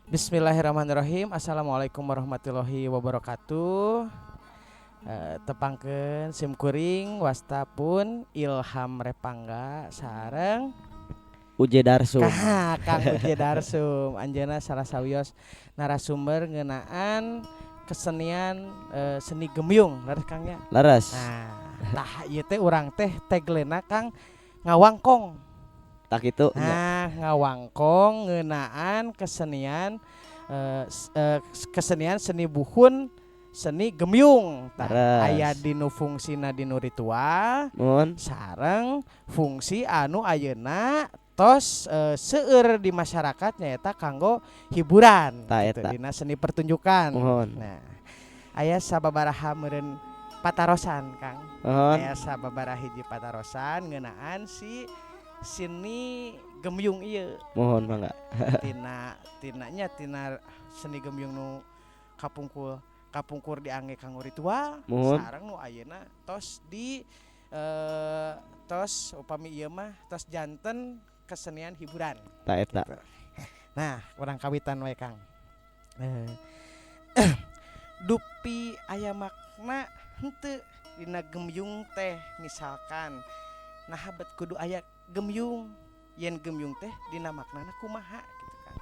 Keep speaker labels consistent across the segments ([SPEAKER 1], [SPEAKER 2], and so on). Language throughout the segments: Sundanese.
[SPEAKER 1] Bismillahirrahmanirrahim. Assalamualaikum warahmatullahi wabarakatuh. Tepangkeun sim kuring, wasta pun Ilham Repangga sareng
[SPEAKER 2] Uje Darsum.
[SPEAKER 1] Kah, Kang Uje Darsum. Anjeunna salah sawios narasumber ngeunaan kesenian, seni gembyung, leres, Kang, nya?
[SPEAKER 2] Leres.
[SPEAKER 1] Nah, tah ieu teh urang teh tagline Kang, ngawangkong.
[SPEAKER 2] Tah kitu nya.
[SPEAKER 1] Nah, ngawangkong ngeunaan kesenian, kesenian seni buhun, seni gembyung. Tah, aya dinu fungsina dinu ritual sareng fungsi anu ayeuna tos seueur di masyarakat, nyaeta kanggo hiburan
[SPEAKER 2] Tah
[SPEAKER 1] gitu,
[SPEAKER 2] eta.
[SPEAKER 1] dina seni pertunjukan. Nah, aya sababaraha meureun patarosan, Kang. Aya sababaraha hiji patarosan ngeunaan si seni gembyung ieu.
[SPEAKER 2] Muhun, mangga.
[SPEAKER 1] Tina tinanya tina seni gembyung nu kapungkur diangge kanggo ritual sareng nu ayeuna tos di tos upami ieu mah tos janten kesenian hiburan.
[SPEAKER 2] Tah eta.
[SPEAKER 1] Gitu. Nah, urang kawitan we, Kang. Dupi aya makna henteu dina gembyung teh? Misalkan naha bet kudu aya gembyung, yen gembyung teh dina maknana kumaha gitu kan?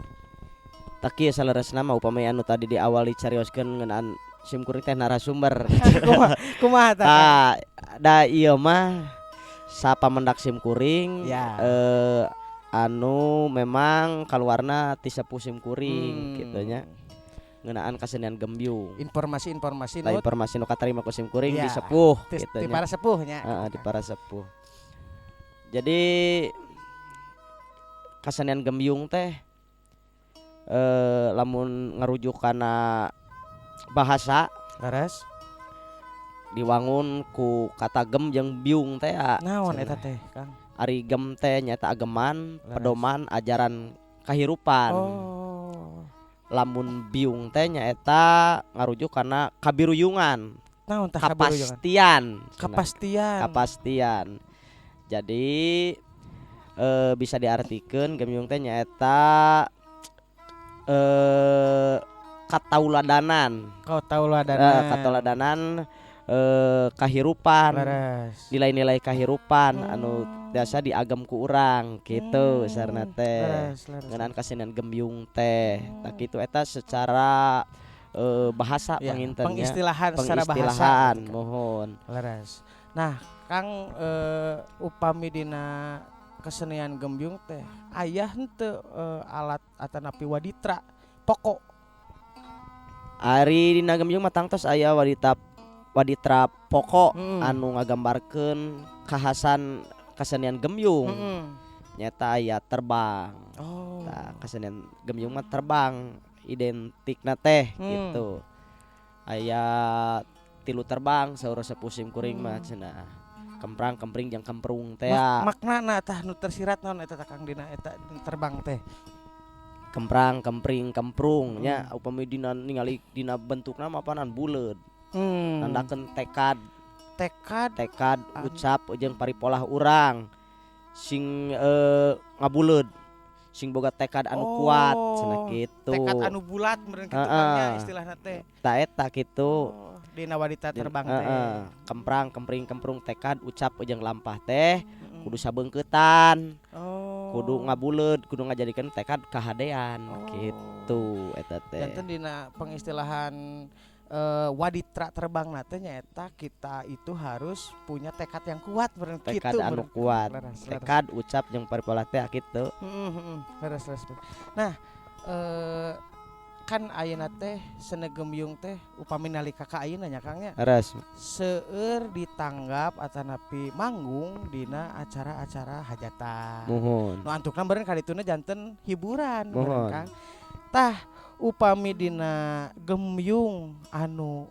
[SPEAKER 2] Tah kieu, saleresna mah upami anu tadi diawali carioskeun ngeunaan sim kuring teh narasumber.
[SPEAKER 1] Kumaha kumaha tah, Kang?
[SPEAKER 2] Tah, da ieu mah sapamendak sim kuring anu memang kaluarna ti sepuh sim kuring kitu nya, ngeunaan kesenian gembyung.
[SPEAKER 1] Informasi-informasi
[SPEAKER 2] Lah,
[SPEAKER 1] nu
[SPEAKER 2] informasi nu katarima ku sim kuring di sepuh kitu
[SPEAKER 1] ti
[SPEAKER 2] nya.
[SPEAKER 1] Para sepuh nya.
[SPEAKER 2] Heeh, di para sepuh. Jadi kesenian gembyung teh lamun ngarujuk kana bahasa diwangun ku kata gem jeung biung teh ya.
[SPEAKER 1] Naon
[SPEAKER 2] Cenah.
[SPEAKER 1] eta teh, Kang?
[SPEAKER 2] Ari gem teh nyaeta ageman, pedoman, ajaran kahirupan. Lamun biung teh nyaeta ngarujuk kana kabiruyungan,
[SPEAKER 1] Naon tah kabiruyungan?
[SPEAKER 2] kapastian cenah.
[SPEAKER 1] Kapastian.
[SPEAKER 2] Kapastian. Jadi bisa diartikeun gembyung teh nyaeta katauladanan.
[SPEAKER 1] Katauladanan.
[SPEAKER 2] Katauladanan kahirupan. Nilai-nilai kahirupan anu biasa diagem ku urang gitu sarana teh.
[SPEAKER 1] Leres, leres.
[SPEAKER 2] Ngeunaan kesenian gembyung teh. Tah kitu eta secara bahasa panginten nya.
[SPEAKER 1] Pengistilahan secara bahasa
[SPEAKER 2] Pengistilahan,
[SPEAKER 1] gitu kan.
[SPEAKER 2] Muhun.
[SPEAKER 1] Leres. Nah, Kang, upami dina kesenian gembyung teh aya henteu alat atanapi waditra pokok?
[SPEAKER 2] Ari dina gembyung mah tangtos aya waditra pokok anu ngagambarkeun khasan kesenian gembyung. Nyaeta aya terbang. Tah, kesenian gembyung mah terbang identikna teh gitu. Aya tilu terbang saur sepuh sim kuring mah cenah. Kemprang, kempring jeung kemprung teh.
[SPEAKER 1] Maknana tah nu tersirat naon eta tah, Kang, dina eta terbang teh?
[SPEAKER 2] Kemprang, kempring, kemprung nya, upami dina ningali dina bentukna mah panan buleud. Nandakeun tekad,
[SPEAKER 1] Tekad.
[SPEAKER 2] Tekad, ucap jeung paripolah urang sing ngabuleud, sing boga tekad anu kuat cenah kitu.
[SPEAKER 1] Tekad anu bulat meureun kitu kan nya istilahna teh.
[SPEAKER 2] Tah eta kitu.
[SPEAKER 1] Oh, dina waditra terbang teh.
[SPEAKER 2] Heeh. Kemprang, kempring, kemprung, tekad, ucap jeung lampah teh kudu sabeungkeutan. Kudu ngabuleud, kudu ngajadikeun tekad kahadean gitu eta teh.
[SPEAKER 1] Janten dina pengistilahan waditra terbang teh nyaeta kita itu harus punya tekad yang kuat meureun
[SPEAKER 2] Tekad
[SPEAKER 1] kitu
[SPEAKER 2] anu
[SPEAKER 1] meureun.
[SPEAKER 2] Kuat.
[SPEAKER 1] Leres, leres.
[SPEAKER 2] Tekad, ucap jeung paripolah teh kitu.
[SPEAKER 1] Heeh. Leres, leres. Nah, kan ayeuna teh seni gembyung teh upami nalika ka ayeuna nya, Kang, nya, seueur ditanggap atanapi manggung dina acara-acara hajatan. Nu antukna meureun kadituna janten hiburan meureun, Kang. Tah, upami dina gembyung anu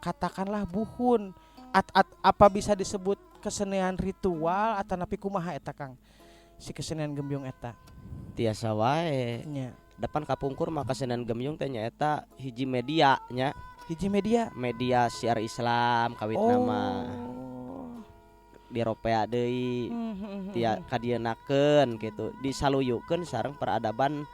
[SPEAKER 1] katakanlah buhun at, at apa bisa disebut kesenian ritual atanapi kumaha eta, Kang, si kesenian gembyung eta?
[SPEAKER 2] Tiasa wae.
[SPEAKER 1] Nya.
[SPEAKER 2] Depan kapungkur mah kesenian gembyung teh nyaeta hiji media nya.
[SPEAKER 1] Hiji media.
[SPEAKER 2] Media siar Islam kawitna mah. Diropea deui, tia kadienakeun gitu, disaluyukeun sareng peradaban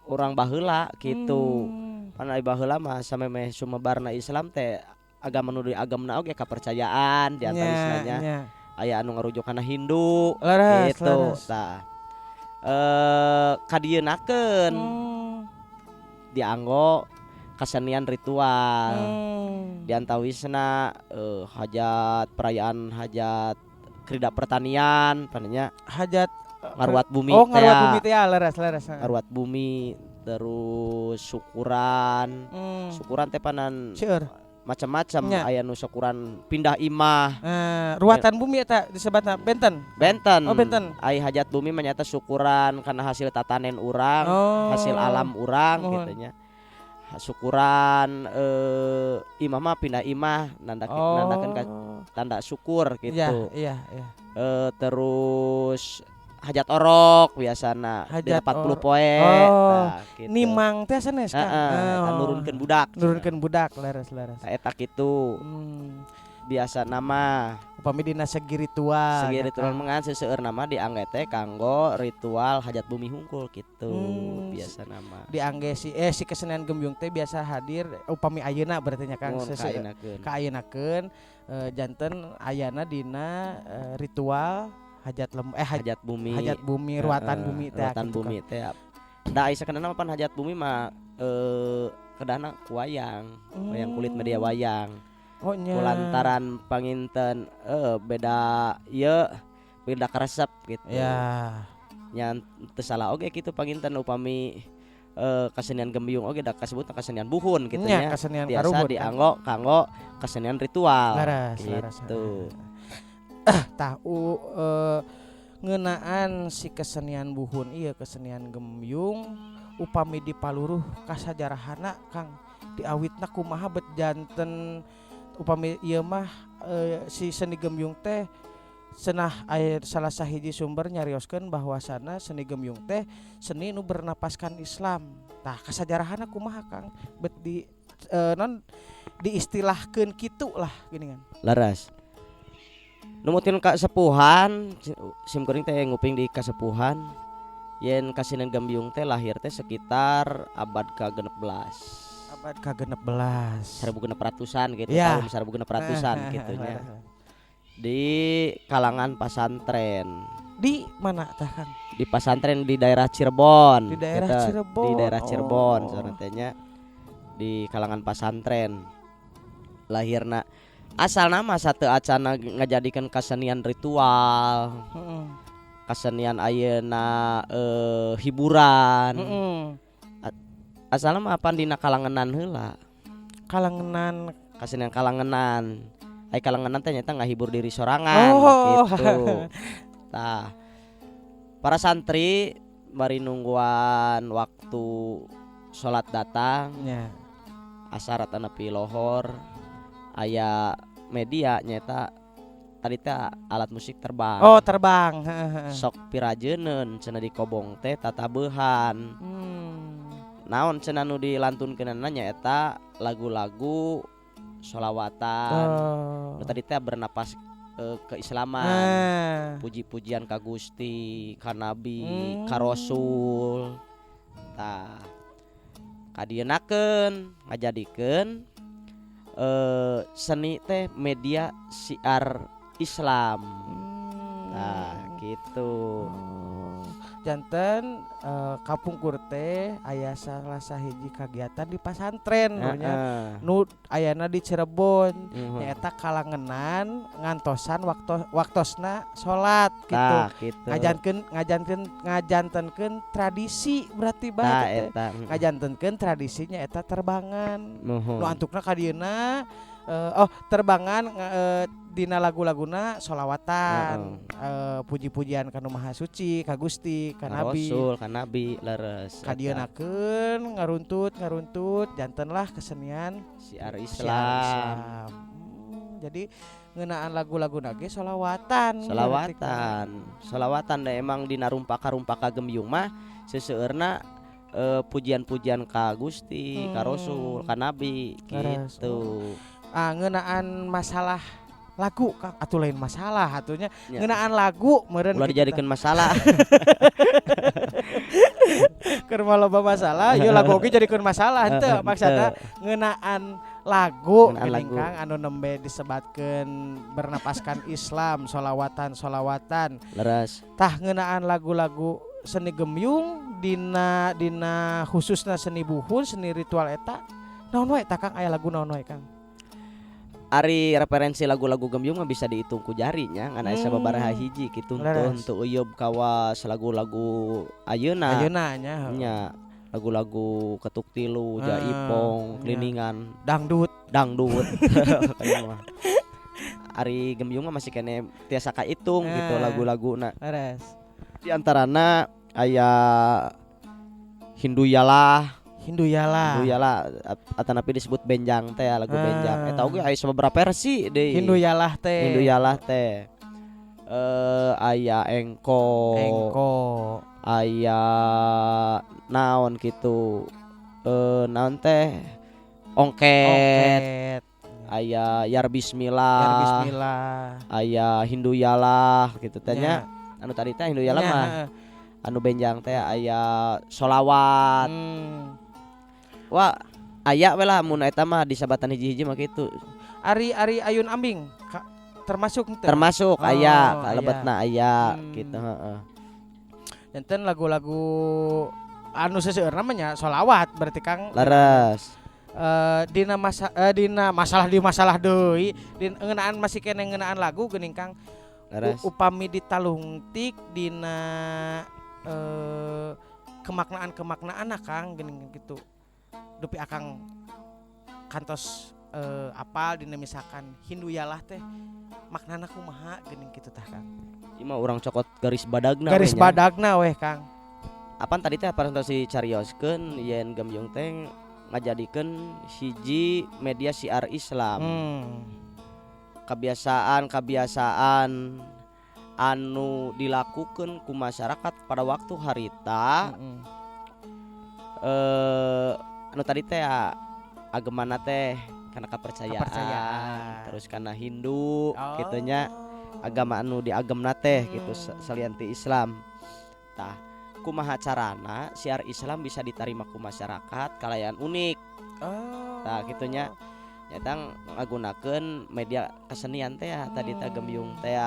[SPEAKER 2] Urang baheula gitu. Pan ai baheula mah samemeh sumebarna Islam teh agama nu diagamna oge kapercayaan di antawisna nya. Aya anu ngarujuk kana Hindu gitu. Tah kadieunakeun dianggo kesenian ritual. Di antawisna hajat perayaan, hajat krida pertanian panenya.
[SPEAKER 1] Hajat
[SPEAKER 2] ngaruat bumi.
[SPEAKER 1] Oh, ngaruat bumi teh ya, leres leres.
[SPEAKER 2] Ngaruat bumi, terus syukuran. Syukuran teh panan
[SPEAKER 1] Seueur.
[SPEAKER 2] Macam-macam, aya nu syukuran pindah imah.
[SPEAKER 1] Ruatan bumi eta disebutna benten.
[SPEAKER 2] Benten.
[SPEAKER 1] Oh, benten.
[SPEAKER 2] Ai hajat bumi mah nyata syukuran karena hasil tatanen urang, hasil alam urang gitu nya. Syukuran imah mah pindah imah, nandakeun ka tanda syukur gitu.
[SPEAKER 1] Iya.
[SPEAKER 2] Terus hajat orok biasana
[SPEAKER 1] Hajat
[SPEAKER 2] dina 40 poe.
[SPEAKER 1] Oh.
[SPEAKER 2] Tah, gitu.
[SPEAKER 1] Nimang teh sanes, Kang.
[SPEAKER 2] Heeh, eta nurunkeun budak.
[SPEAKER 1] Nurunkeun budak, leres leres.
[SPEAKER 2] Tah, eta kitu. Biasa nama
[SPEAKER 1] Upami dina segi ritual.
[SPEAKER 2] Segi
[SPEAKER 1] Ya,
[SPEAKER 2] ritual
[SPEAKER 1] Kang.
[SPEAKER 2] Mengan seseueur nama diangge teh kanggo ritual hajat bumi hungkul gitu biasa nama.
[SPEAKER 1] Diangge si kesenian gembyung teh biasa hadir upami ayeuna berarti nya, Kang.
[SPEAKER 2] Mun
[SPEAKER 1] Seseueur
[SPEAKER 2] kaayeunakeun.
[SPEAKER 1] Kaayeunakeun janten ayana dina ritual hajat lem eh haj-
[SPEAKER 2] Hajat bumi.
[SPEAKER 1] Hajat bumi, ruatan bumi teh
[SPEAKER 2] ruatan
[SPEAKER 1] gitu,
[SPEAKER 2] bumi
[SPEAKER 1] Kang.
[SPEAKER 2] Teh. Da ai sakeunana mah pan hajat bumi mah kedahna ku wayang, wayang kulit, media wayang.
[SPEAKER 1] Oh nya.
[SPEAKER 2] Kulantaran panginten beda ieu, beda karesep gitu. Nya teu salah oge kitu, panginten upami kesenian gembyung oge da kasebut kesenian buhun gitu
[SPEAKER 1] Nya,
[SPEAKER 2] nya.
[SPEAKER 1] kesenian
[SPEAKER 2] Biasa
[SPEAKER 1] karuhun, kan.
[SPEAKER 2] Dianggo kanggo kesenian ritual
[SPEAKER 1] Leres, leres.
[SPEAKER 2] gitu.
[SPEAKER 1] Tah ngeunaan si kesenian buhun ieu, kesenian gembyung, upami dipaluruh kasajarahana, Kang, diawitna kumaha bet janten upami ieu mah si seni gembyung teh cenah aya salah sahiji sumber nyarioskeun bahwasana seni gembyung teh seni nu bernapaskan Islam. Tah, kasajarahana kumaha, Kang, bet di non diistilahkeun kitu lah gini kan?
[SPEAKER 2] Leres. Numutkeun kasepuhan, sim kuring teh nguping di kasepuhan yen kasenian gembyung teh lahir teh sekitar abad ke-16.
[SPEAKER 1] Abad ke-16.
[SPEAKER 2] 1600-an gitu, tahun 1600-an gitu nya. Di kalangan pasantren.
[SPEAKER 1] Di mana tah, Kang?
[SPEAKER 2] Di pasantren di daerah Cirebon.
[SPEAKER 1] Di daerah
[SPEAKER 2] gitu.
[SPEAKER 1] Cirebon.
[SPEAKER 2] Di daerah Cirebon teh nya, di kalangan pasantren. Lahirna asal nama satu acana ngajadikeun kesenian ritual, kesenian ayeuna hiburan. Asalna mah apan dina kalangenan heula.
[SPEAKER 1] Kalangenan.
[SPEAKER 2] Kesenian kalangenan. Ai kalangenan teh nyata ngahibur diri sorangan gitu. Tah, para santri bari nungguan waktu salat datang, asar atanapi lohor, aya media nyata tadi teh alat musik terbang.
[SPEAKER 1] Oh, terbang. Heeh.
[SPEAKER 2] Sok pirajeuneun cenah di kobong teh tatabehan. Naon cenah nu dilantunkeunana nyaeta lagu-lagu sholawatan. Nu tadi teh bernapas keislaman. Puji-pujian ka Gusti, ka Nabi, ka Rasul. Tah, kadieunakeun ngajadikeun seni teh media siar Islam. Nah, gitu.
[SPEAKER 1] Oh. Janten kapungkur teh aya salah sahiji kagiatan di pasantren nya, nu ayana di Cirebon, nyaeta kalangenan ngantosan waktu waktosna salat gitu.
[SPEAKER 2] Tah, gitu.
[SPEAKER 1] Ngajankeun ngajankeun ngajantenkeun tradisi berarti
[SPEAKER 2] Tah,
[SPEAKER 1] bah teh.
[SPEAKER 2] Eta.
[SPEAKER 1] Ngajantenkeun tradisinya eta terbangan. Nu antukna ka dieuna oh terbangan dina lagu-laguna solawatan, puji-pujian ka Nu Maha Suci, ka Gusti, ka
[SPEAKER 2] Ka
[SPEAKER 1] Nabi.
[SPEAKER 2] Rasul, ka Nabi, leres eta.
[SPEAKER 1] Kadieunakeun ngaruntut ngaruntut jantenlah kesenian
[SPEAKER 2] Siar
[SPEAKER 1] siar
[SPEAKER 2] Islam.
[SPEAKER 1] Islam. Jadi ngeunaan lagu-laguna ge solawatan berarti, Kang.
[SPEAKER 2] Solawatan. Solawatan da emang dina rumpaka-rumpaka gembyung mah seseueurna pujian-pujian ka Gusti, ka Rasul, ka Nabi
[SPEAKER 1] Leres.
[SPEAKER 2] gitu.
[SPEAKER 1] Ah, ngeunaan masalah lagu, Kang, atuh lain masalah atunya
[SPEAKER 2] Nya.
[SPEAKER 1] ngeunaan lagu meureun
[SPEAKER 2] Ulah
[SPEAKER 1] kitu
[SPEAKER 2] dijadikeun masalah.
[SPEAKER 1] Keur mah loba masalah, ieu lagu oge jadikeun masalah henteu maksudna ngeunaan lagu geuning Kang anu nembe disebatkeun bernapaskan Islam, solawatan solawatan.
[SPEAKER 2] Leres.
[SPEAKER 1] Tah ngeunaan lagu-lagu seni gemyung dina dina khususna seni buhun, seni ritual eta naon wae tah Kang, aya lagu naon wae Kang?
[SPEAKER 2] Ari referensi lagu-lagu gembyung mah bisa dihitung ku jarinya, ngan aya sababaraha hiji kitu henteu uyub kawas lagu-lagu ayeuna.
[SPEAKER 1] Ayeuna nya.
[SPEAKER 2] Nya, lagu-lagu ketuk tilu, jaipong, kliningan,
[SPEAKER 1] dangdut,
[SPEAKER 2] dangdut. Mah. Ari gembyung mah masih kene tiasa kahitung gitu lagu-laguna.
[SPEAKER 1] Leres.
[SPEAKER 2] Di antarana aya Hindu Yalah.
[SPEAKER 1] Hindu Yalah.
[SPEAKER 2] Hindu Yalah atanapi disebut benjang teh, lagu benjang. Eta oge aya sababaraha versi deui.
[SPEAKER 1] Hindu Yalah teh.
[SPEAKER 2] Hindu Yalah teh. Aya engko.
[SPEAKER 1] Engko.
[SPEAKER 2] Aya naon kitu. Naon teh? Ongket.
[SPEAKER 1] Ongket.
[SPEAKER 2] Aya Yar Bismillah.
[SPEAKER 1] Yar Bismillah.
[SPEAKER 2] Aya Hindu Yalah kitu teh nya. Anu tadi teh Hindu Yalah mah. Anu benjang teh aya solawat. Wah, aya we lah mun eta mah disabatan hiji-hiji mah kitu.
[SPEAKER 1] Ari ari ayun ambing termasuk henteu?
[SPEAKER 2] Termasuk aya, kalebetna aya kitu heeh.
[SPEAKER 1] Janten lagu-lagu anu seseueurna mah nya solawat berarti Kang.
[SPEAKER 2] Leres.
[SPEAKER 1] Dina masa dina masalah di masalah deui, ngeunaan masih keneh ngeunaan lagu geuning Kang.
[SPEAKER 2] Leres.
[SPEAKER 1] Upami ditalungtik dina kemaknaan-kemaknaan Kang geuning kitu. Dupi akang kantos apal dina misalkan Hindu Yalah teh maknana kumaha geuning kitu tah Kang.
[SPEAKER 2] Ieu mah urang cokot garis badagna.
[SPEAKER 1] Garis badagna weh Kang.
[SPEAKER 2] Apan tadi teh parantos dicarioskeun yen gembyung teh ngajadikeun hiji media siar Islam. Kebiasaan-kebiasaan anu dilakukan ku masyarakat pada waktu harita anu tadi teh agemana teh karena kepercayaan, terus karena Hindu gitunya agama anu diagemna teh gitu salian ti Islam. Tah kumaha carana siar Islam bisa diterima ku masyarakat kalayan unik. Tah gitunya nyata ngagunakeun media kesenian teh tadi teh gembyung teh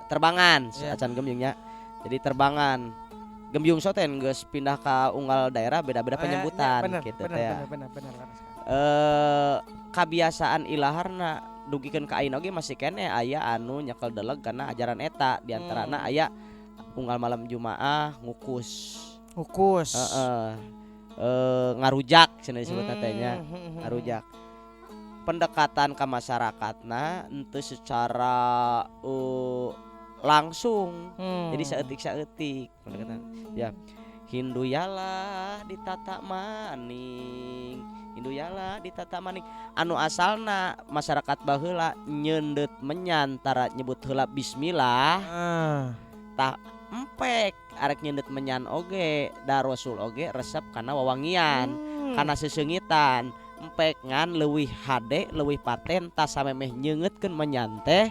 [SPEAKER 2] terbangan acan gembyungnya. Jadi terbangan gembyung soten geus pindah ka unggal daerah beda-beda penyebutan gitu teh.
[SPEAKER 1] Bener.
[SPEAKER 2] Kabiasaan ilaharna dugikeun ka ayeuna oge masih keneh aya anu nyekel deleg kana ajaran eta, di antarana aya unggal malam Jumaah ngukus.
[SPEAKER 1] Ngukus.
[SPEAKER 2] Ngarujak cenah disebutna teh nya, ngarujak. Pendekatan ke masyarakatna henteu secara langsung. Jadi saeutik-saeutik pendekatan. Ya. Hindu Yalah ditata maning. Hindu Yalah ditata maning. Anu asalna masyarakat baheula nyeundeut menyan tara nyebut heula bismillah. Tah empek arek nyeundeut menyan oge da Rasul oge resep kana wawangian, kana seseungitan. Empek ngan leuwih hade leuwih paten tas samemeh nyeungeutkeun menyan teh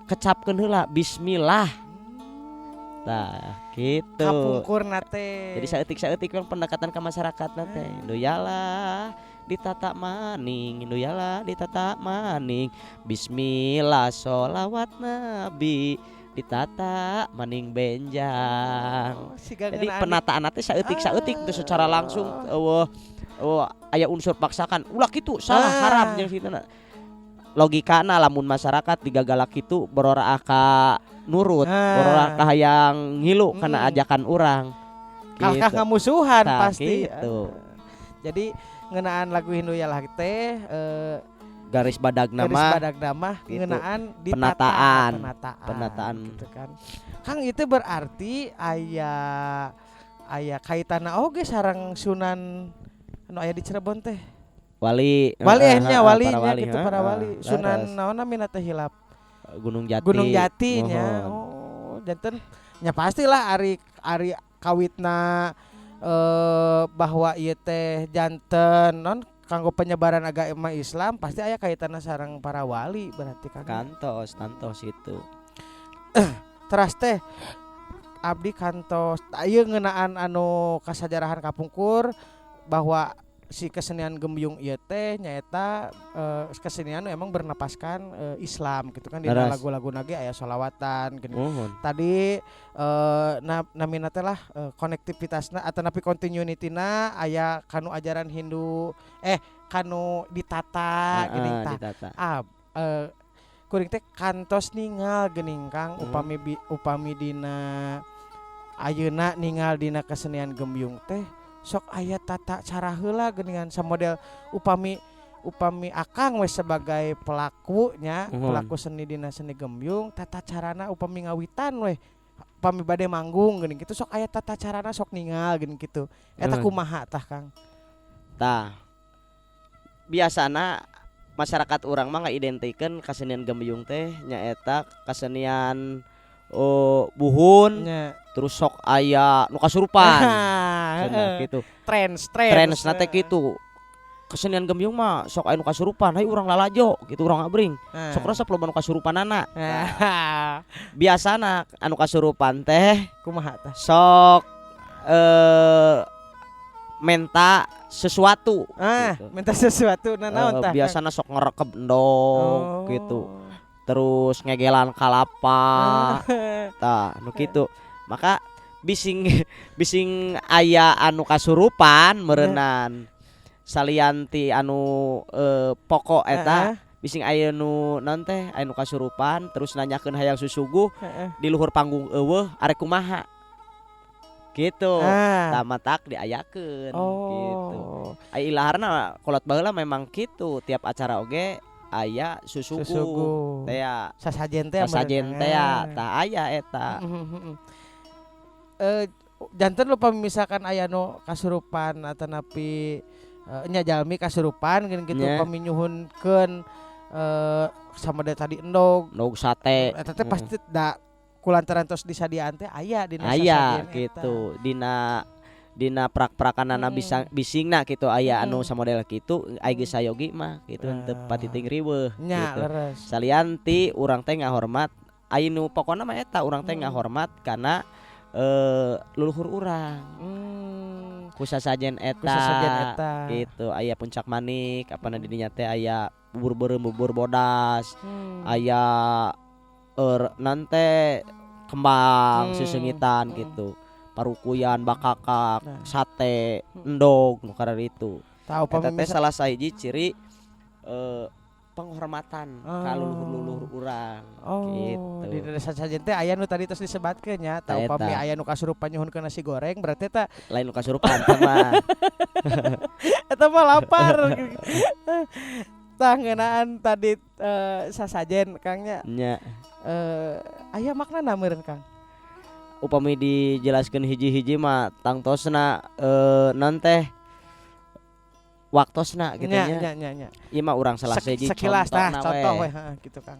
[SPEAKER 2] kecapkeun heula bismillah. Tah kitu.
[SPEAKER 1] Kapungkurna teh.
[SPEAKER 2] Jadi saeutik-saeutik kan pendekatan ke masyarakatna teh. Hindu Yalah ditata maning, Hindu Yalah ditata maning. Bismillah sholawat Nabi ditata maning benjang. Jadi penataan teh saeutik-saeutik teu secara langsung eueuh aya unsur paksakan. Ulah kitu salah haram jeung kitu. Logikana lamun masyarakat digagalak kitu bororaah ka nurut, bororaah ka hayang ngilu kana ajakan urang.
[SPEAKER 1] Kalkah ngamusuhan pasti.
[SPEAKER 2] Gitu.
[SPEAKER 1] Jadi ngeunaan lagu Hindu Yalah teh
[SPEAKER 2] garis badagna mah
[SPEAKER 1] gitu. Ngeunaan
[SPEAKER 2] penataan
[SPEAKER 1] gitu kan. Kang itu berarti aya kaitanna oge sareng Sunan anu aya di Cirebon teh.
[SPEAKER 2] Wali
[SPEAKER 1] nya wali nya gitu para wali. Sunan naon namina teh hilap.
[SPEAKER 2] Gunung Jati.
[SPEAKER 1] Gunung Jati nya. Oh, janten nya pastilah ari kawitna bahwa ieu teh janten non kanggo penyebaran agama Islam pasti aya kaitanna sareng para wali berarti kan.
[SPEAKER 2] Kantos tantos itu.
[SPEAKER 1] Teras teh Abdi kantos ieu ngeunaan anu kasajarahan kapungkur bahwa si kesenian gembyung ieu teh nyaeta kesenian nu emang bernapaskan Islam gitu kan, dina lagu-laguna ge aya sholawatan gini. Tadi namina teh lah konektivitasna atanapi continuity-na aya kanu ajaran Hindu kanu ditata geuning tah.
[SPEAKER 2] Ditata.
[SPEAKER 1] Kuring teh kantos ningal geuning Kang, upami dina ayeuna ningal dina kesenian gembyung teh sok aya tata cara heula geuningan, samodel upami upami Akang we sebagai pelakunya, pelaku seni dina seni gembyung, tata carana upami ngawitan we, upami bade manggung geuning kitu, sok aya tata carana, sok ningal geuning kitu, eta kumaha tah, Kang?
[SPEAKER 2] Tah, biasana masyarakat urang mah ngaidentikeun kesenian gembyung teh nyaeta kesenian, oh, buhun, terus sok aya nu kasurupan. Cenah kitu.
[SPEAKER 1] Trends, trends.
[SPEAKER 2] Trends na teh kitu. Kesenian gembyung mah sok aya nu kasurupan, hayu urang lalajo gitu, urang ngabring. Sok resep loba nu kasurupanana. Nah, biasana anu kasurupan teh
[SPEAKER 1] Kumaha tah?
[SPEAKER 2] sok menta sesuatu gitu.
[SPEAKER 1] Minta sesuatu nah naon tah, Kang?
[SPEAKER 2] Biasana sok ngerekeb endog gitu. Terus ngegelan kalapa. Tah, nu kitu. Maka bising bising aya anu kasurupan meureunan salian ti anu pokok eta, bising aya nu naon teh, aya nu kasurupan terus nanyakeun hayang susuguh, di luhur panggung euweuh, arek kumaha gitu. Tah, matak diayakeun gitu. Ai ilaharna kolot baheula memang kitu, tiap acara oge aya susuguh
[SPEAKER 1] Susuguh.
[SPEAKER 2] Teh ya.
[SPEAKER 1] Sasajen teh.
[SPEAKER 2] Sasajen teh ya, tah aya eta.
[SPEAKER 1] Janten lupa misalkan aya nu kasurupan atanapi nya jalmi kasurupan geuning kitu, upami nyuhunkeun sama tadi endog.
[SPEAKER 2] Endog, sate.
[SPEAKER 1] Eta teh pasti da kulantaran tos disadiaan teh aya dina
[SPEAKER 2] Aya
[SPEAKER 1] sasajen eta.
[SPEAKER 2] Gitu dina dina prak-prakanana, bisa bisingna gitu aya anu samodel kitu, ai geus sayogi mah gitu, henteu patiting riweuh gitu. Salian ti urang teh ngahormat, ai nu pokona mah eta urang teh ngahormat kana leluhur urang ku sasajen
[SPEAKER 1] Ku
[SPEAKER 2] eta
[SPEAKER 1] sasajen eta.
[SPEAKER 2] Gitu, aya puncak manik apana, di dinya teh aya bubur beureum, bubur bodas, aya nante kembang sesengitan gitu, parukuyan, bakakak, sate, endog nu kararitu.
[SPEAKER 1] Tah, upami
[SPEAKER 2] Eta teh salah sahiji ciri penghormatan ka leluhur-leluhur urang
[SPEAKER 1] Oh,
[SPEAKER 2] gitu.
[SPEAKER 1] di dina sasajen teh aya nu tadi tos disebatkeun nya. Tah,
[SPEAKER 2] Tah,
[SPEAKER 1] upami
[SPEAKER 2] eta.
[SPEAKER 1] Aya nu kasurupan nyuhunkeun nasi goreng berarti eta
[SPEAKER 2] Lain nu kasurupan eta mah.
[SPEAKER 1] Eta mah lapar. Tah, ngeunaan tadi sasajen, Kang, nya.
[SPEAKER 2] Nya.
[SPEAKER 1] Aya maknana meureun, Kang?
[SPEAKER 2] Upami dijelaskeun hiji-hiji mah tangtosna naon teh waktosna gitu nya.
[SPEAKER 1] Nya nya nya.
[SPEAKER 2] Ieu mah urang salah sahiji
[SPEAKER 1] Sekilas tah
[SPEAKER 2] contona
[SPEAKER 1] contoh
[SPEAKER 2] we.
[SPEAKER 1] We heeh gitu, Kang.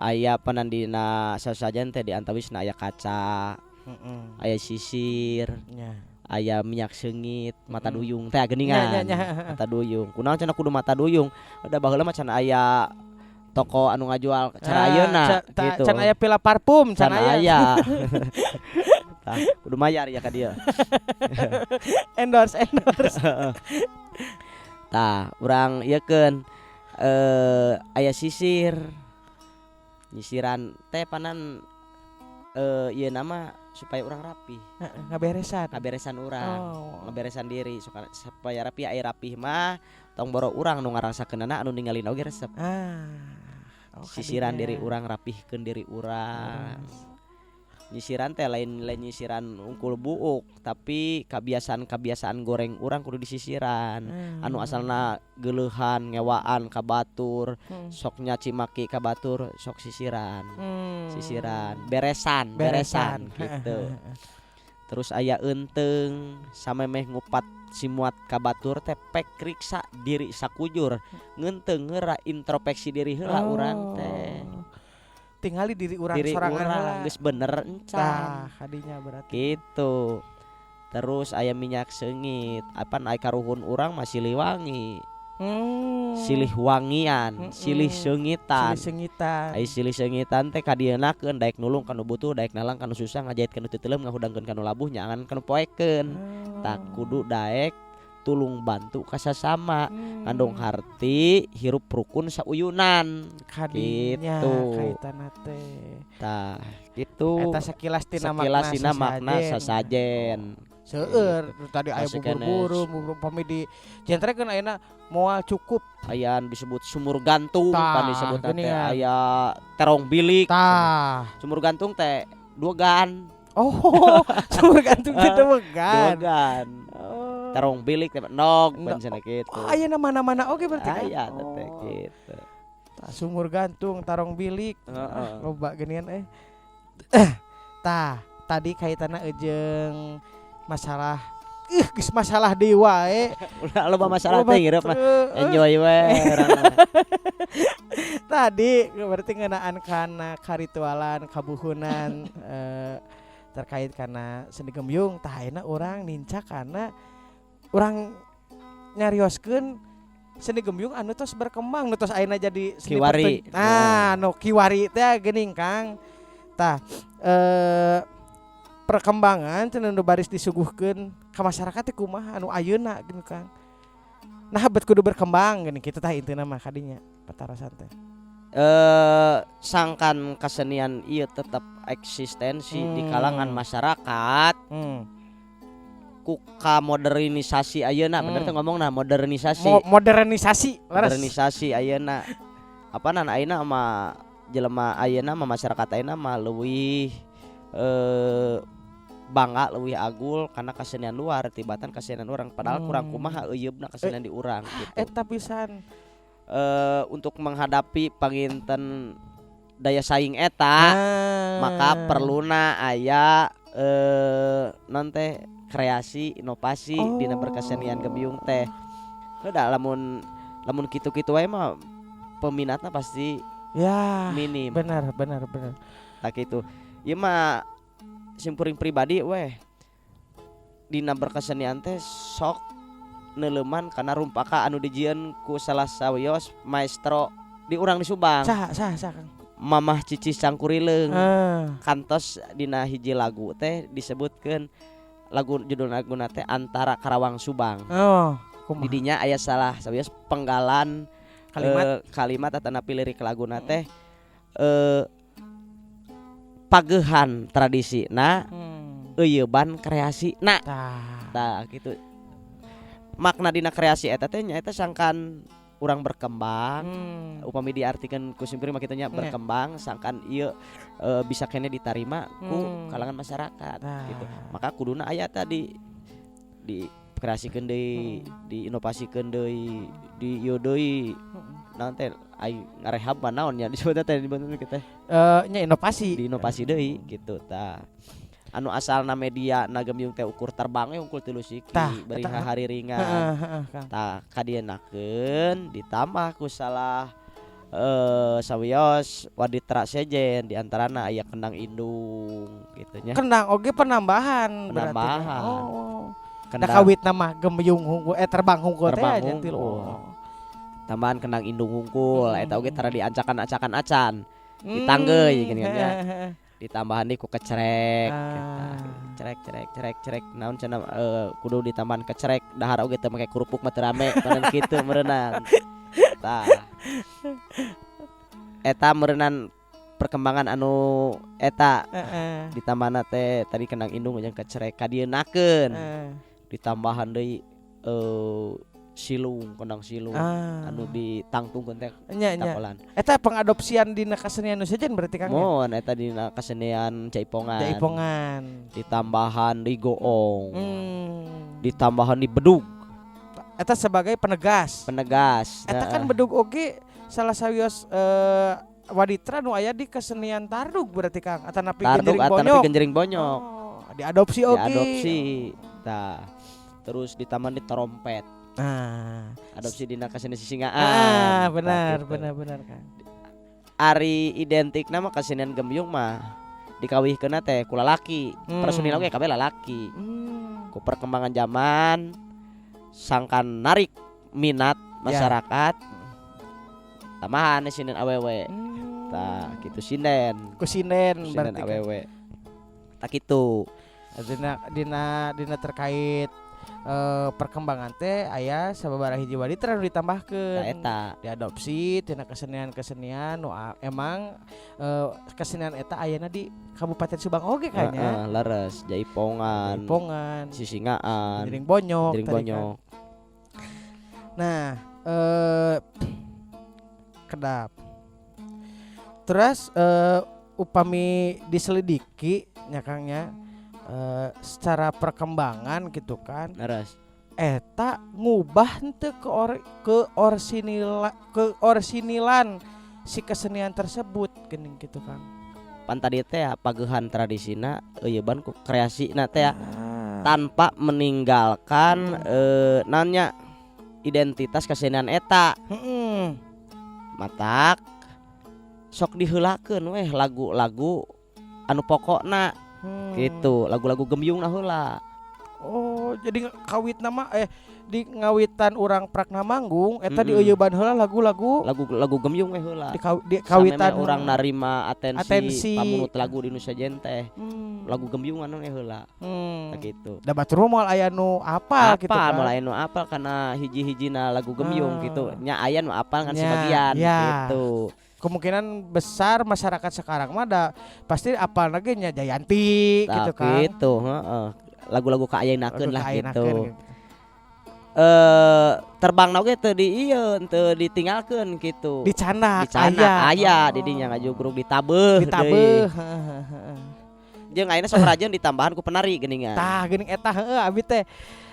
[SPEAKER 2] Aya panandina sasajen teh di antawisna aya kaca, aya sisir, aya minyak seungit, mata duyung teh geuningan.
[SPEAKER 1] Nya nya nya.
[SPEAKER 2] Mata duyung. Kunaon cenah kudu mata duyung? Da baheula mah can aya toko anu ngajual cara ayeuna gitu.
[SPEAKER 1] Can aya pila parfum,
[SPEAKER 2] can
[SPEAKER 1] can aya.
[SPEAKER 2] Aya. Tah, kudu mayar ya ka dieu.
[SPEAKER 1] Endorse, endorse.
[SPEAKER 2] Tah, urang ieukeun aya sisir. Nyisiran teh panan ieu nama supaya urang rapi.
[SPEAKER 1] Heeh, ngaberesan.
[SPEAKER 2] Ngaberesan urang. Ngaberesan diri supaya rapi. Aya rapih mah tong boro urang nu ngarasakeunana, anu ningalin oge resep.
[SPEAKER 1] Ah. Oh,
[SPEAKER 2] Sisiran
[SPEAKER 1] kadinya.
[SPEAKER 2] Diri urang, rapihkeun diri urang. Nyisiran teh lain lain nyisiran ungkul buuk, tapi kebiasaan-kebiasaan goreng urang kudu disisiran. Anu asalna geuleuhan, ngewaan ka batur, sok nyaci maki ka batur, sok sisiran. Sisiran, beresan, beresan, gitu. Terus aya eunteung, samemeh ngupat simuat ka batur teh pek riksa diri sakujur, ngeunteung heula, introspeksi diri heula urang teh.
[SPEAKER 1] Tingali diri urang
[SPEAKER 2] Diri
[SPEAKER 1] sorangan
[SPEAKER 2] urang
[SPEAKER 1] heula.
[SPEAKER 2] Geus bener encan.
[SPEAKER 1] Tah, kadinya berarti.
[SPEAKER 2] Gitu. Terus aya minyak seungit, apan ai karuhun urang masih liwangi. Silih wangian, silih seungitan.
[SPEAKER 1] Silih seungitan.
[SPEAKER 2] Ai silih seungitan teh kadieunakeun daek nulung ka nu butuh, daek nalang ka nu susah, ngajahit ka nu teu teuleum, ngahudangkeun ka nu labuh, nyaangan ka nu poekeun. Tah kudu daek tulung bantu ka sasama. Ngandung harti hirup rukun sauyunan.
[SPEAKER 1] Kadinya
[SPEAKER 2] gitu.
[SPEAKER 1] Kaitanna teh.
[SPEAKER 2] Tah gitu.
[SPEAKER 1] Eta sakilas tina
[SPEAKER 2] makna sasajen.
[SPEAKER 1] Seueur tadi aya bubur-bubur, bubur pami di jentrekeun ayeuna moal cukup.
[SPEAKER 2] Aya disebut sumur gantung, pan disebut teh aya terong bilik.
[SPEAKER 1] Tah.
[SPEAKER 2] Sumur gantung teh duegan.
[SPEAKER 1] Oh, sumur gantung teh duegan.
[SPEAKER 2] Duegan. Oh. Terong bilik teh nog pan cenah kitu.
[SPEAKER 1] Oh, aya mana-mana oge berarti kan?
[SPEAKER 2] Aya teh kitu.
[SPEAKER 1] Tah sumur gantung, tarong bilik. Loba geuningan eh. Tah, tadi kaitanna jeung masalah geus masalah deui wae.
[SPEAKER 2] Ulah loba masalah teh ngirup mah. Enjoy we.
[SPEAKER 1] Tadi berarti ngeunaan kana karitualan, kabuhunan terkait kana seni gembyung. Tah ayeuna urang nincak kana urang nyarioskeun seni gembyung anu tos berkembang, nu tos ayeuna jadi seni
[SPEAKER 2] kiwari.
[SPEAKER 1] Nah, nu kiwari teh geuning Kang. Tah perkembangan cenah nu baris disuguhkeun ka masyarakat teh kumaha anu ayeuna geuning Kang. Nah bet kudu berkembang geuning kitu tah intina mah kadinya patarosan teh.
[SPEAKER 2] Sangkan kesenian ieu tetap eksistensi di kalangan masyarakat. Ku kamodernisasi ayeuna bener teh ngomongna modernisasi.
[SPEAKER 1] Modernisasi leres.
[SPEAKER 2] Modernisasi ayeuna. Apanan ayeuna mah jelema ayeuna mah masyarakat ayeuna mah leuwih bangga leuwih agul karena kesenian luar tibatan kesenian urang padahal kurang kumaha euyeubna kesenian di urang gitu.
[SPEAKER 1] Eta pisan
[SPEAKER 2] untuk menghadapi panginten daya saing eta maka perluna aya non teh kreasi inovasi dina berkesenian gembyung teh. Heuda lamun lamun kitu-kitu wae mah peminatna pasti
[SPEAKER 1] ya
[SPEAKER 2] minim.
[SPEAKER 1] Benar.
[SPEAKER 2] Tah kitu. Ieu mah simpuring pribadi weh dina berkesenian teh sok neuleuman kana rumpaka anu dijieun ku salah sawios maestro di urang di Subang.
[SPEAKER 1] Saha Kang?
[SPEAKER 2] Mamah Cici Cangkurileung. Kantos dina hiji lagu teh disebutkeun lagu judul laguna teh Antara Karawang Subang.
[SPEAKER 1] Oh, kumaha?
[SPEAKER 2] Di dinya aya salah sawios penggalan
[SPEAKER 1] kalimat
[SPEAKER 2] kalimat atanapi lirik laguna teh pagehan tradisi na euyeuban kreasi na. Tah gitu. Makna dina kreasi eta teh nyaeta sangkan urang berkembang, upami diartikeun ku simkuring mah kitu nya berkembang sangkan ieu bisa kene ditarima ku kalangan masyarakat gitu. Maka kuduna aya tadi dikreasikeun deui, diinovasikeun deui, di ieu deui. Naon teh ai ngarehab mah naon nya disebutna teh dibantu kita.
[SPEAKER 1] Nya inovasi.
[SPEAKER 2] Diinovasi deui gitu tah. Anu asalna media na gembyung teh ukur terbang we unggul tilu siki bari hari ringan. Tah kadienakeun ditambah ku salah sawios waditra sejen di antarana aya kendang indung gitu nya.
[SPEAKER 1] Kendang oge penambahan berarti. Oh. Kendang kawitna mah gembyung hungkul terbang hungkul teh nya tilu.
[SPEAKER 2] Tambahan kendang indung hungkul eta oge tara diancakan-acakan acan. Ditanggeuy geuning nya. Ditambahan deui ku kecerek cerek cerek cerek cerek naon cenah kudu ditambahan kecerek dahar oge teu make kerupuk mah teu rame panen kitu meureunang. Tah eta meureunnan perkembangan anu eta ditambahna teh tadi kendang indung jeung kecerek kadieunakeun ditambahan deui silung kendang silung anu ditangtungkeun teh takolan.
[SPEAKER 1] Eta pengadopsian dina kasenian nu sejen berarti Kang.
[SPEAKER 2] Mun eta dina kasenian Jaipongan.
[SPEAKER 1] Jaipongan.
[SPEAKER 2] Ditambahan di goong. Ditambahan di bedug.
[SPEAKER 1] Eta sebagai penegas.
[SPEAKER 2] Penegas.
[SPEAKER 1] Eta kan bedug oge salah sawios waditra nu aya di kesenian tardug berarti Kang. Atanapi genjering bonyok.
[SPEAKER 2] Atanapi genjering bonyok.
[SPEAKER 1] Oh, diadopsi oge.
[SPEAKER 2] Diadopsi. Tah. Terus ditambahan di trompet.
[SPEAKER 1] Nah,
[SPEAKER 2] adopsi dina kasenian sisingaan.
[SPEAKER 1] Benar, gitu. benar Kang.
[SPEAKER 2] Ari identik nama kesenian gembyung mah dikawihkeunna teh ku lalaki. Personil oge kabeh lalaki. Ku perkembangan zaman sangkan narik minat Masyarakat tambahan sinden awewe. Tah kitu sinden.
[SPEAKER 1] Ku sinden.
[SPEAKER 2] Sinden
[SPEAKER 1] berarti kan.
[SPEAKER 2] Awewe. Tah kitu.
[SPEAKER 1] Dina dina dina terkait perkembangan teh aya sababaraha hiji waditra nu ditambahkeun.
[SPEAKER 2] Tah eta.
[SPEAKER 1] Diadopsi tina kesenian-kesenian nu emang kesenian eta ayana di Kabupaten Subang oge kayaknya.
[SPEAKER 2] Heeh, leres, jaipongan,
[SPEAKER 1] Jaipongan,
[SPEAKER 2] sisingaan,
[SPEAKER 1] jering bonyok
[SPEAKER 2] jering
[SPEAKER 1] tadi kan.
[SPEAKER 2] Bonyok.
[SPEAKER 1] Nah, kedap. Terus upami diselidiki nya Kang nya, secara perkembangan gitu kan.
[SPEAKER 2] Leres.
[SPEAKER 1] Eta ngubah henteu ke or, ke orsinila ke orsinilan si kesenian tersebut geuning gitu kan.
[SPEAKER 2] Pan tadi teh ya, pagehan tradisina eueuban ku kreasina teh ya, tanpa meninggalkan naonnya identitas kesenian eta. Matak sok diheulakeun weh lagu-lagu anu pokokna gitu, lagu-lagu gembyung heula.
[SPEAKER 1] Oh, jadi kawit nama di ngawitan urang prakna manggung eta dieuyeban heula lagu-lagu
[SPEAKER 2] Lagu-lagu gembyung we heula.
[SPEAKER 1] Di kawitan
[SPEAKER 2] Sameme urang narima atensi,
[SPEAKER 1] Atensi.
[SPEAKER 2] Pamunut lagu di nu sejen teh. Lagu gembyung anu we heula. Tah gitu.
[SPEAKER 1] Da batur mah moal aya nu apal gitu
[SPEAKER 2] Apal
[SPEAKER 1] kan.
[SPEAKER 2] mulai nu apal karena hiji-hijina lagu gembyung gitu. Nya aya nu apal kan sebagian gitu.
[SPEAKER 1] Kemungkinan besar masyarakat sekarang mah da pasti apal lagi nya Jayanti
[SPEAKER 2] Tah
[SPEAKER 1] gitu kan.
[SPEAKER 2] gitu, heeh. Lagu-lagu kaayeunakeun
[SPEAKER 1] Lagu
[SPEAKER 2] lah
[SPEAKER 1] kaayeunakeun
[SPEAKER 2] gitu.
[SPEAKER 1] gitu.
[SPEAKER 2] Terbang oge teu di ieu, teu ditinggalkeun gitu.
[SPEAKER 1] Dicandak.
[SPEAKER 2] Dicandak aya
[SPEAKER 1] Oh.
[SPEAKER 2] di dinya ngajugrug ditabeuh
[SPEAKER 1] Ditabeuh.
[SPEAKER 2] deui.
[SPEAKER 1] Heeh.
[SPEAKER 2] Jeung ayeuna sok rajin ditambahan ku penari geuningan.
[SPEAKER 1] Tah geuning eta heueuh abi teh.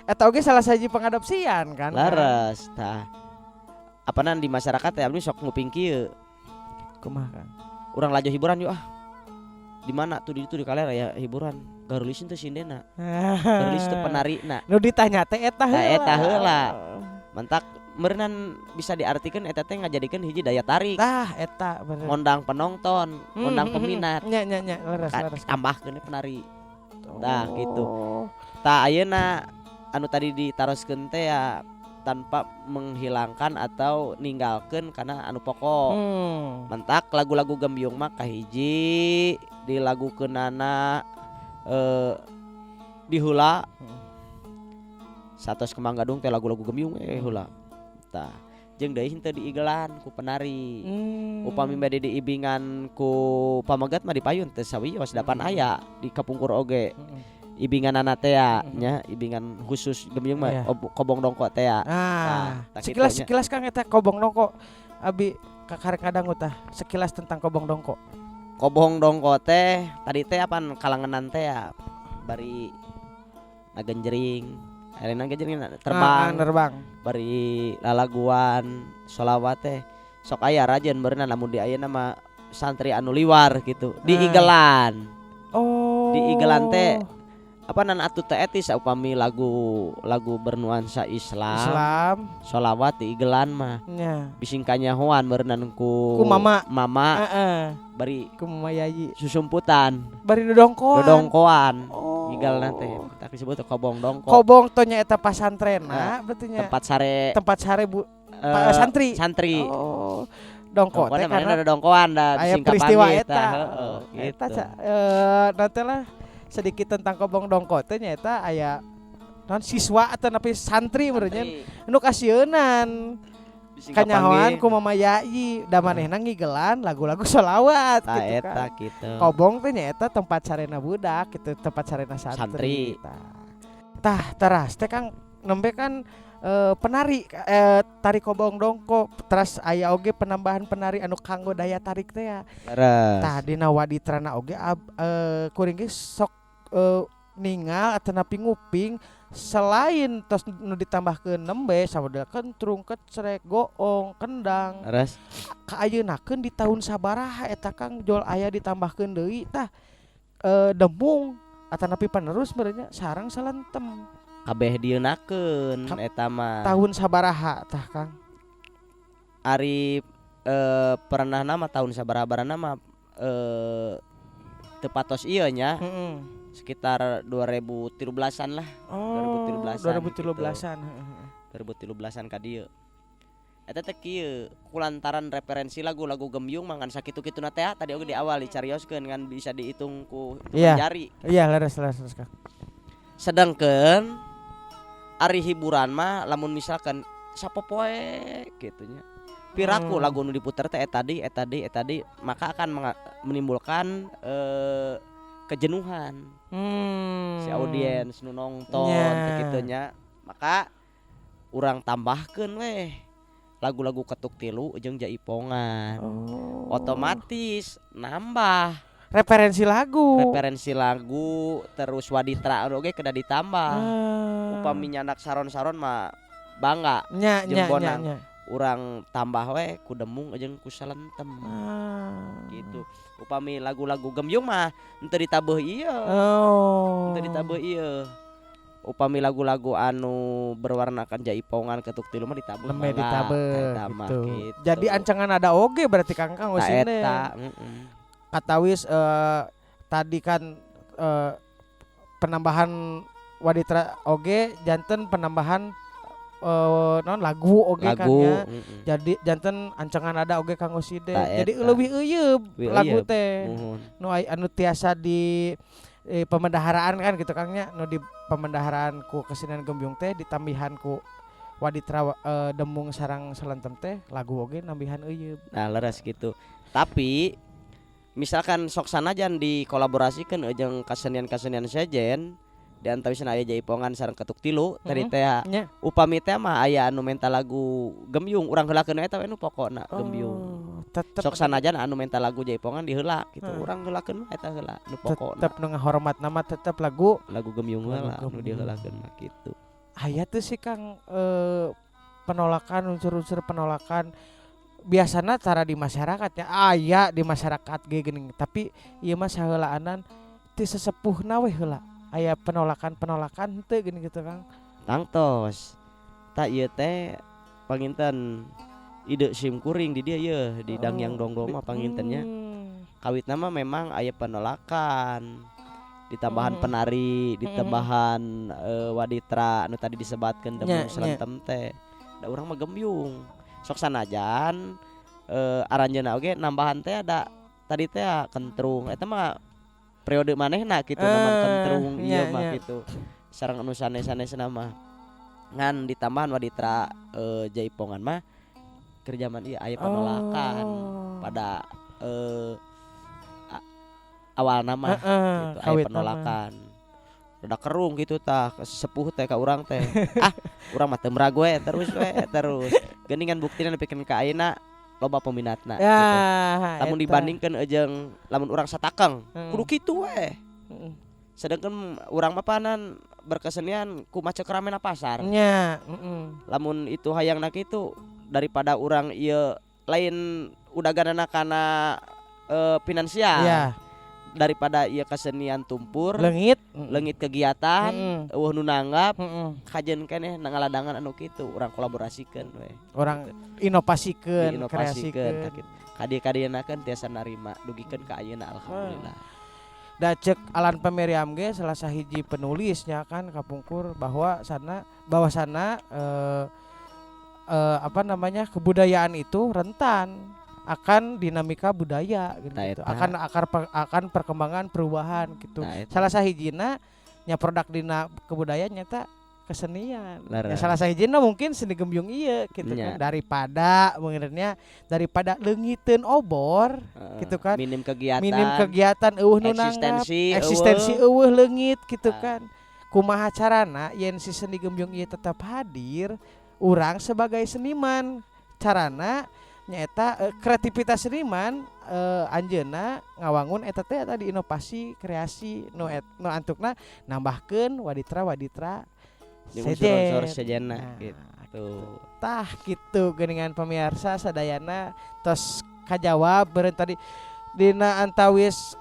[SPEAKER 1] Eta oge salah sahiji pengadopsian kan.
[SPEAKER 2] Leres tah. Apanan di masyarakat teh abdi sok nguping kieu.
[SPEAKER 1] Kumaha kan?
[SPEAKER 2] Urang laju hiburan yuk ah. Di mana tuh di itu di kaler aya hiburan. Garulis teu sindena. Garulis teu penarina.
[SPEAKER 1] Nu ditanya teh eta
[SPEAKER 2] Tah,
[SPEAKER 1] heula.
[SPEAKER 2] eta heula. Mantak meureunan bisa diartikeun eta teh ngajadikeun hiji daya tarik.
[SPEAKER 1] Tah eta bener.
[SPEAKER 2] Ngondang penonton, ngondang peminat.
[SPEAKER 1] Nya nya nya leres leres.
[SPEAKER 2] Tambahkeun penari. Tah gitu.
[SPEAKER 1] Oh.
[SPEAKER 2] Tah ayeuna anu tadi ditaroskeun teh ya tanpa menghilangkan atau ninggalkeun karena anu pokok. Mentak lagu-lagu gembyung mah kahiji dilagukeunana diheula. Satos Kembang Gadung teh lagu-lagu gembyung heula. Tah jeung deui henteu diigelan ku penari. Upami bade diibingan ku pamegat mah dipayun teu sawios dapan aya di kapungkur oge. Ibinganana teh ya, nya ibingan khusus gembyung mah kobong dongko teh ya.
[SPEAKER 1] Ah,
[SPEAKER 2] Tah, tah
[SPEAKER 1] sekilas
[SPEAKER 2] kitu nya.
[SPEAKER 1] Sekilas Kang eta kobong dongko. Abi kakarek ngadangu tah sekilas tentang kobong dongko.
[SPEAKER 2] Kobong dongko teh tadi teh apaan kalangenan teh ya bari ngagenjering. Ayeuna ngagenjering terbang.
[SPEAKER 1] Ah, terbang.
[SPEAKER 2] Bari lalaguan sholawat teh sok aya rajen beurna lamun di ayeuna mah santri anu liwar gitu di igelan.
[SPEAKER 1] Oh.
[SPEAKER 2] Di igelan teh apa nan atuh teh etis upami lagu lagu bernuansa Islam,
[SPEAKER 1] Islam.
[SPEAKER 2] Sholawat di igelan mah bising kanyahoan beureunan ku
[SPEAKER 1] Ku mama.
[SPEAKER 2] Mama bari
[SPEAKER 1] Ku mama yayi.
[SPEAKER 2] susumputan
[SPEAKER 1] Bari dodongkoan.
[SPEAKER 2] dodongkoan.
[SPEAKER 1] Oh.
[SPEAKER 2] Igelna teh tak disebut kobong dongko.
[SPEAKER 1] Kobong to nya eta pasantrenna
[SPEAKER 2] Nah,
[SPEAKER 1] berarti nya.
[SPEAKER 2] Tempat sare
[SPEAKER 1] Tempat sare bu santri.
[SPEAKER 2] Santri.
[SPEAKER 1] Oh. Dongko teh
[SPEAKER 2] Dongkoan
[SPEAKER 1] karena
[SPEAKER 2] mana dodongkoan da
[SPEAKER 1] aya
[SPEAKER 2] bising
[SPEAKER 1] peristiwa
[SPEAKER 2] kapanggih
[SPEAKER 1] eta.
[SPEAKER 2] tah, heeh,
[SPEAKER 1] Eta
[SPEAKER 2] gitu.
[SPEAKER 1] nanti lah sedikit tentang kobong dongko teh nyaeta aya non siswa atau napi santri meureun nu kasieunan
[SPEAKER 2] Bising
[SPEAKER 1] kanyahoan
[SPEAKER 2] kapanggih.
[SPEAKER 1] ku mama yayi da manehna ngigelan lagu-lagu sholawat
[SPEAKER 2] Tah
[SPEAKER 1] gitu
[SPEAKER 2] eta
[SPEAKER 1] kan.
[SPEAKER 2] gitu.
[SPEAKER 1] Kobong teh nyaeta tempat sarena budak gitu, tempat sarena santri.
[SPEAKER 2] Santri.
[SPEAKER 1] Tah. Tah teras teh Kang nembe kan penari tari kobong dongko teras aya oge penambahan penari anu kanggo daya tarik teh ya.
[SPEAKER 2] Leres.
[SPEAKER 1] Tah dina waditrana oge kuring ge sok ningal atanapi nguping selain tos nu ditambahkeun nembe samodel kentrung, kecrek, goong, kendang.
[SPEAKER 2] Leres.
[SPEAKER 1] Kaayeunakeun di tahun sabaraha eta Kang jol aya ditambahkeun deui tah demung atanapi penerus meureun nya sareng salentem.
[SPEAKER 2] Kabeh dieunakeun eta mah.
[SPEAKER 1] Tahun sabaraha tah Kang?
[SPEAKER 2] Ari pernah nama tahun sabaraha-barana mah teu patos ieu nya. Sekitar 2013-an lah.
[SPEAKER 1] Oh,
[SPEAKER 2] 2013-an
[SPEAKER 1] 2013-an,
[SPEAKER 2] gitu.
[SPEAKER 1] heeh.
[SPEAKER 2] 2013-an ka dieu. Eta teh kieu, kulantaran referensi lagu-lagu gembyung mah ngan sakitu-kituna teh, tadi oge di awal dicarioskeun, ngan bisa dihitung ku hitungan jari.
[SPEAKER 1] Iya, leres leres leres, Kang.
[SPEAKER 2] Sedangkan ari hiburan mah lamun misalkan sapopoe gitu nya. Piraku lagu nu diputer teh eta deui, eta deui, eta deui, maka akan menimbulkan kejenuhan si audiens nu nonton teh kitu nya. Maka urang tambahkeun weh lagu-lagu ketuk tilu jeung jaipongan. Otomatis nambah
[SPEAKER 1] referensi lagu.
[SPEAKER 2] Referensi lagu, terus waditra oge kedah ditambah. Upami nyandak saron-saron mah bangga jeung bonang. Urang tambah we ku demung jeung ku salentem. Gitu. Upami lagu-lagu gembyung mah henteu ditabeuh ieu. Henteu ditabeuh ieu. Upami lagu-lagu anu berwarnakan jaipongan, ketuk tilu mah ditabeuh,
[SPEAKER 1] Nembe
[SPEAKER 2] mangga.
[SPEAKER 1] ditabeuh
[SPEAKER 2] Eta mah
[SPEAKER 1] gitu.
[SPEAKER 2] gitu.
[SPEAKER 1] Jadi ancangan ada oge berarti, Kang, Kang
[SPEAKER 2] Ta
[SPEAKER 1] Usin.
[SPEAKER 2] Eta, heeh.
[SPEAKER 1] Katawis tadi kan penambahan waditra oge janten penambahan non lagu oge kan
[SPEAKER 2] Lagu,
[SPEAKER 1] ya.
[SPEAKER 2] heeh.
[SPEAKER 1] Jadi janten ancangan ada oge Kang Oside.
[SPEAKER 2] Ta
[SPEAKER 1] Jadi
[SPEAKER 2] eta.
[SPEAKER 1] leuwih euyeub
[SPEAKER 2] Leuwih
[SPEAKER 1] lagu
[SPEAKER 2] euyeub.
[SPEAKER 1] teh.
[SPEAKER 2] Muhun.
[SPEAKER 1] Nu anu tiasa di pemendaharaan kan gitu, Kang, nya, nu di pemendaharaan ku kesenian gembyung teh ditambihan ku waditra demung sareng salentem teh lagu oge nambihan euyeub.
[SPEAKER 2] Nah, leres gitu. Tapi misalkan sok sanajan dikolaborasikeun jeung kesenian-kesenian sejen, di antawisna aya jaipongan sareng ketuk tilu tadi teh. Upami teh mah aya anu menta lagu gembyung, urang heulakeun eta we nu pokokna gembyung.
[SPEAKER 1] Oh, tetep
[SPEAKER 2] Sok sanajan anu menta lagu jaipongan diheula gitu, urang heulakeun mah eta heula nu pokokna.
[SPEAKER 1] Tetep nu ngahormat nama tetep lagu
[SPEAKER 2] Lagu gembyung
[SPEAKER 1] lagu
[SPEAKER 2] heula nu
[SPEAKER 1] gembyung.
[SPEAKER 2] diheulakeun mah gitu.
[SPEAKER 1] Aya tuh sih, Kang, penolakan, unsur-unsur penolakan biasana cara di masyarakat ya, aya di masyarakat ge geuning, tapi ieu mah saheulaanan ti sesepuhna we heula aya penolakan-penolakan henteu geuning gitu, Kang?
[SPEAKER 2] Tangtos. Tak ieu teh panginten ide sim kuring di dieu ye, di Dangyang Dongdong mah pangintennya. Kawitna mah memang aya penolakan, ditambahan penari, ditambahan waditra anu tadi disebatkeun demung salentem teh. Da urang mah gembyung. Sok sanajan aranjeunna oge nambahan teh ada tadi teh kentrung eta mah periode manehna kitu, naman kentrung ieu mah kitu. Sareng anu sanes-sanesna mah. Ngan ditambahan waditra jaipongan mah keur jaman ieu aya penolakan pada awalna mah gitu aya
[SPEAKER 1] Kawitna mah.
[SPEAKER 2] Penolakan. Rada kerung gitu tah sesepuh teh ka urang teh. Ah, urang mah teu merag we terus we terus. Geuningan buktina nepikeun ka ayeuna loba peminatna gitu. Lamun dibandingkeun jeung lamun urang satakeng kudu kitu we. Sedangkan urang mah panan berkesenian ku maca keramena pasar. Lamun itu hayangna kitu, daripada urang ieu lain udaganana kana finansial. Daripada ieu kesenian tumpur,
[SPEAKER 1] Leungit.
[SPEAKER 2] Leungit kegiatan, euweuh nu nanggap, kajeun keneh ngaladangan anu kitu urang kolaborasikeun we.
[SPEAKER 1] Urang inovasikeun,
[SPEAKER 2] Diinovasikeun
[SPEAKER 1] kreasikeun.
[SPEAKER 2] tah kitu. Kadieu-kadienakeun tiasa narima dugikeun ka ayeuna, alhamdulillah.
[SPEAKER 1] Da cek Alan Pameriam ge, salah sahiji penulisnya kan kapungkur, bahwa sana bahwa sana apa namanya, kebudayaan itu rentan akan dinamika budaya gitu,
[SPEAKER 2] Nah,
[SPEAKER 1] gitu.
[SPEAKER 2] eta.
[SPEAKER 1] Akan akan perkembangan perubahan gitu.
[SPEAKER 2] Nah, eta.
[SPEAKER 1] Salah sahijina nya produk dina kebudayaan nyata kesenian. Ya, salah sahijina mungkin seni gembyung ieu gitu kan, daripada mengenanya daripada leungiteun obor gitu kan.
[SPEAKER 2] Minim kegiatan.
[SPEAKER 1] Minim kegiatan, euweuh nu nanggap,
[SPEAKER 2] eksistensi
[SPEAKER 1] eksistensi
[SPEAKER 2] euweuh.
[SPEAKER 1] Euweuh, leungit gitu kan. Kumaha carana yen si seni gembyung ieu tetap hadir? Urang sebagai seniman carana nyaeta kreativitas seniman, anjeunna ngawangun eta teh tadi inovasi kreasi nu nu antukna nambahkeun waditra-waditra
[SPEAKER 2] Di unsur-unsur
[SPEAKER 1] sejen.
[SPEAKER 2] sejenna
[SPEAKER 1] Nah,
[SPEAKER 2] gitu.
[SPEAKER 1] Tah gitu geuningan, pemirsa sadayana tos kajawab beureun tadi dina antawis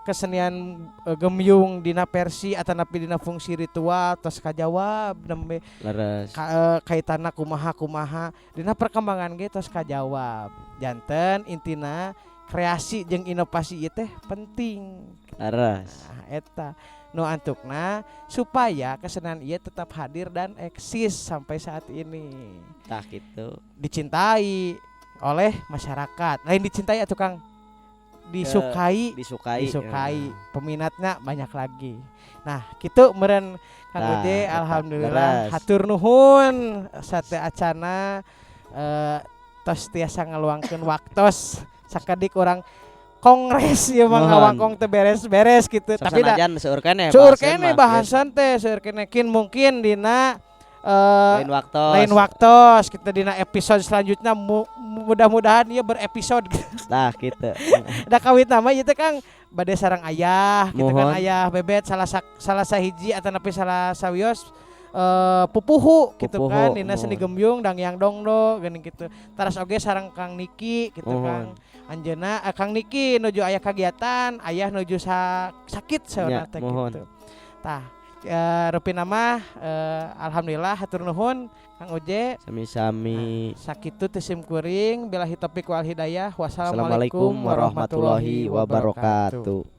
[SPEAKER 1] kesenian gembyung dina versi atanapi dina fungsi ritual, tos kajawab nembe kaitanna kumaha kumaha dina perkembangan ge tos kajawab. Janten intina kreasi jeung inovasi ieu teh penting. Nah, eta. Nu antukna supaya kesenian ieu tetap hadir dan eksis sampai saat ini.
[SPEAKER 2] Tah, gitu.
[SPEAKER 1] Dicintai oleh masyarakat. Lain dicintai atuh, Kang. Disukai.
[SPEAKER 2] Disukai.
[SPEAKER 1] Disukai, peminatnya banyak lagi. Nah, gitu meren, Kang
[SPEAKER 2] Nah,
[SPEAKER 1] Uje.
[SPEAKER 2] eta,
[SPEAKER 1] Alhamdulillah,
[SPEAKER 2] leres.
[SPEAKER 1] Hatur nuhun sateuacana tos tiasa ngaluangkeun waktos sakedik urang kongres ieu mah.
[SPEAKER 2] Nuhun.
[SPEAKER 1] Ngawangkong teu beres-beres gitu, tapi da
[SPEAKER 2] sanajan seueur keneh
[SPEAKER 1] seueur
[SPEAKER 2] bahasan
[SPEAKER 1] keneh
[SPEAKER 2] mah,
[SPEAKER 1] bahasan teh, seueur keneh. Kin mungkin dina
[SPEAKER 2] lain waktu.
[SPEAKER 1] Lain waktos kita dina episode selanjutnya, mudah-mudahan ieu berepisode.
[SPEAKER 2] Tah, gitu.
[SPEAKER 1] Da kawit nama ieu teh, Kang, bade sareng ayah gitu kan.
[SPEAKER 2] Muhun.
[SPEAKER 1] Ayah Bebet salah sahiji atau nepi salah sawios pupuhu gitu
[SPEAKER 2] Pupuhu,
[SPEAKER 1] kan dina seni
[SPEAKER 2] muhun.
[SPEAKER 1] Gembyung Danghyang Dongdo geuning gitu. Taras oge sareng Kang Niki gitu.
[SPEAKER 2] Muhun.
[SPEAKER 1] Kang anjeunna, Kang Niki nuju aya kagiatan, ayah nuju sakit saurna
[SPEAKER 2] Nya,
[SPEAKER 1] teh
[SPEAKER 2] muhun.
[SPEAKER 1] gitu. Tah, rupina mah alhamdulillah, hatur nuhun, Kang Uje.
[SPEAKER 2] Sami-sami.
[SPEAKER 1] Sakitu ti sim kuring, billahi taufik wal hidayah.
[SPEAKER 2] Assalamualaikum
[SPEAKER 1] Wassalamualaikum
[SPEAKER 2] warahmatullahi wabarakatuh.